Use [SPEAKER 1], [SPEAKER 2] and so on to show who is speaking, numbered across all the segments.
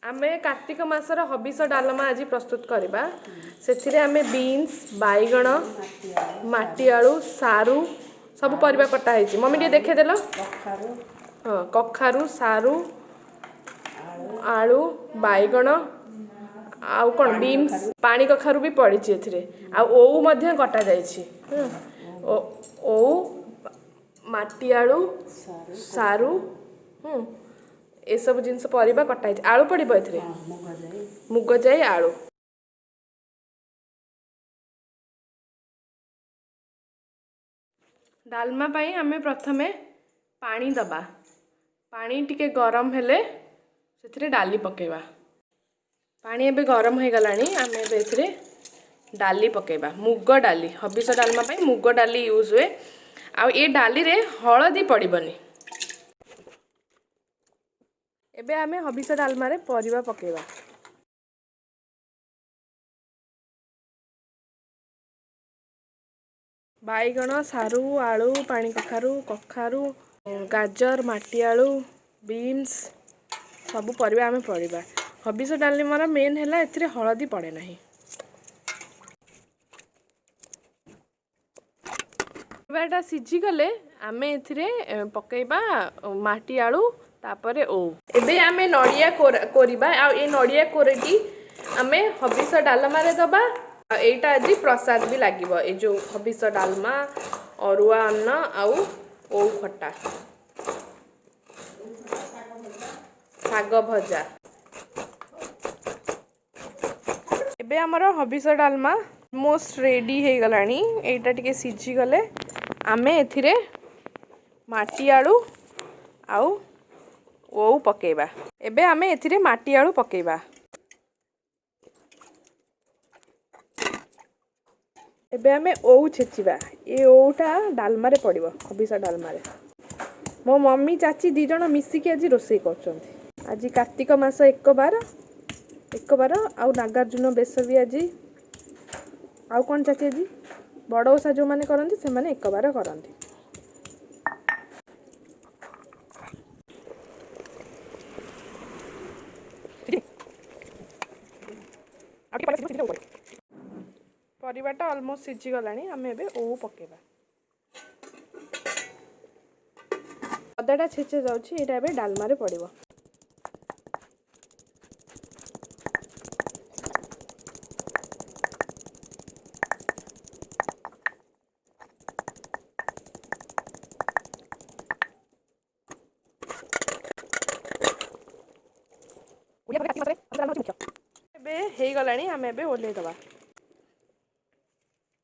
[SPEAKER 1] ଆମେ କାର୍ତ୍ତିକ ମାସର ହବିଷ ଡାଲମା ଆଜି ପ୍ରସ୍ତୁତ କରିବା। ସେଥିରେ ଆମେ ବିନ୍ସ, ବାଇଗଣ, ମାଟି ଆଳୁ, ସାରୁ ସବୁ ପରିବା କଟା ହେଇଛି। ମମି, ଟିକେ ଦେଖେଇଦେଲ।
[SPEAKER 2] କଖାରୁ।
[SPEAKER 1] ହଁ, କଖାରୁ, ସାରୁ, ଆଳୁ, ବାଇଗଣ ଆଉ କ'ଣ? ବିନ୍ସ, ପାଣି କଖାରୁ ବି ପଡ଼ିଛି ଏଥିରେ। ଆଉ ଓଉ ମଧ୍ୟ କଟା ଯାଇଛି। ଓଉ, ମାଟି ଆଳୁ, ସାରୁ, ଏସବୁ ଜିନିଷ ପରିବା କଟା ହେଇଛି। ଆଳୁ ପଡ଼ିବ ଏଥିରେ।
[SPEAKER 2] ମୁଗ ଯାଇ।
[SPEAKER 1] ମୁଗ ଯାଇ, ଆଳୁ। ଡାଲମା ପାଇଁ ଆମେ ପ୍ରଥମେ ପାଣି ଦବା। ପାଣି ଟିକେ ଗରମ ହେଲେ ସେଥିରେ ଡାଲି ପକାଇବା। ପାଣି ଏବେ ଗରମ ହେଇଗଲାଣି। ଆମେ ଏବେ ଏଥିରେ ଡାଲି ପକାଇବା, ମୁଗ ଡାଲି। ହବିଷ ଡାଲମା ପାଇଁ ମୁଗ ଡାଲି ୟୁଜ୍ ହୁଏ। ଆଉ ଏ ଡାଲିରେ ହଳଦୀ ପଡ଼ିବନି। ଏବେ ଆମେ ହବିଷ ଡାଲମାରେ ପରିବା ପକାଇବା। ବାଇଗଣ, ସାରୁ, ଆଳୁ, ପାଣି କଖାରୁ, କଖାରୁ, ଗାଜର, ମାଟି ଆଳୁ, ବିନ୍ସ, ସବୁ ପରିବା ଆମେ ପଡ଼ିବା। ହବିଷ ଡାଲମାର ମେନ୍ ହେଲା ଏଥିରେ ହଳଦୀ ପଡ଼େ ନାହିଁ। ପରିବାଟା ସିଝିଗଲେ ଆମେ ଏଥିରେ ପକାଇବା ମାଟି ଆଳୁ, ତାପରେ ଓଉ। ଏବେ ଆମେ ନଡ଼ିଆ କୋରିବା। ଆଉ ଏ ନଡ଼ିଆ କୋରଟି ଆମେ ହବିଷ ଡାଲମାରେ ଦେବା। ଆଉ ଏଇଟା ଆଜି ପ୍ରସାଦ ବି ଲାଗିବ, ଏ ଯେଉଁ ହବିଷ ଡାଲମା, ଅରୁଆ ଅନ୍ନ ଆଉ ଓଉ ଖଟା, ଶାଗ ଭଜା। ଏବେ ଆମର ହବିଷ ଡାଲମା ମୋଷ୍ଟ ରେଡ଼ି ହେଇଗଲାଣି। ଏଇଟା ଟିକେ ସିଝିଗଲେ ଆମେ ଏଥିରେ ମାଟି ଆଳୁ ଆଉ ଓଉ ପକାଇବା। ଏବେ ଆମେ ଏଥିରେ ମାଟି ଆଳୁ ପକାଇବା। ଏବେ ଆମେ ଓଉ ଛେଚିବା। ଏ ଓଉଟା ଡାଲମାରେ ପଡ଼ିବ, ହବିଷ ଡାଲମାରେ। ମୋ ମମି, ଚାଚୀ ଦୁଇ ଜଣ ମିଶିକି ଆଜି ରୋଷେଇ କରୁଛନ୍ତି। ଆଜି କାର୍ତ୍ତିକ ମାସ ଏକବାର, ଏକବାର ଆଉ ନାଗାର୍ଜୁନ ବେଶ ବି ଆଜି। ଆଉ କ'ଣ ଚାଚୀ, ଆଜି ବଡ଼ ଓଷା ଯେଉଁମାନେ କରନ୍ତି, ସେମାନେ ଏକବାର କରନ୍ତି। ପରିବାଟା ଅଲମୋଷ୍ଟ ସିଝିଗଲାଣି। ଆମେ ଏବେ ଓଉ ପକାଇବା। ଅଦାଟା ଛେଚା ଯାଉଛି। ଏଇଟା ଏବେ ଡାଲମାରେ ପଡ଼ିବ। ଏବେ ହେଇଗଲାଣି। ଆମେ ଏବେ ଓହ୍ଲେଇ ଦେବା।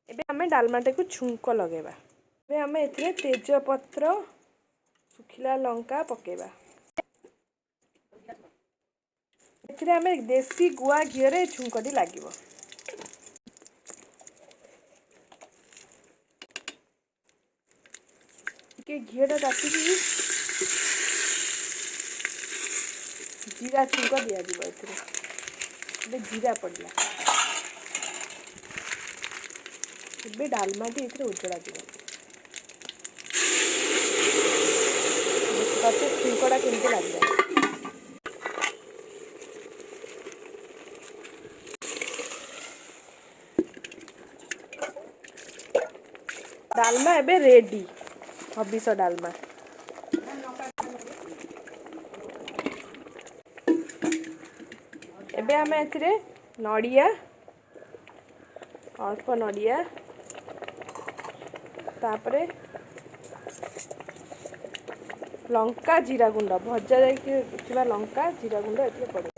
[SPEAKER 1] ଏବେ ଆମେ ଡାଲମାଟାକୁ ଛୁଙ୍କ ଲଗାଇବା। ଏବେ ଆମେ ଏଥିରେ ତେଜପତ୍ର, ଶୁଖିଲା ଲଙ୍କା ପକାଇବା। ଏଥିରେ ଆମେ ଦେଶୀ ଗୁଆ ଘିଅରେ ଛୁଙ୍କଟି ଲାଗିବ। ଟିକେ ଘିଅଟା ତାତିକି ଜିରା ଛୁଙ୍କ ଦିଆଯିବ ଏଥିରେ। ଏବେ ଜିରା ପଡ଼ିଲା। ଏବେ ଡାଲମାଟି ଏଥିରେ ଉଜଳାଯିବ। ଦେଖିପାରୁଛ ଛୁଙ୍କଟା କେମିତି ଲାଗିଲା? ଡାଲମା ଏବେ ରେଡି, ହବିଷ ଡାଲମା। ଏବେ ଆମେ ଏଥିରେ ନଡ଼ିଆ, ଅଳ୍ପ ନଡ଼ିଆ, ତାପରେ ଲଙ୍କା ଜିରା ଗୁଣ୍ଡ, ଭଜା ଯାଇକି ଥିବା ଲଙ୍କା ଜିରା ଗୁଣ୍ଡ ଏଥିରେ ପଡ଼ିବ।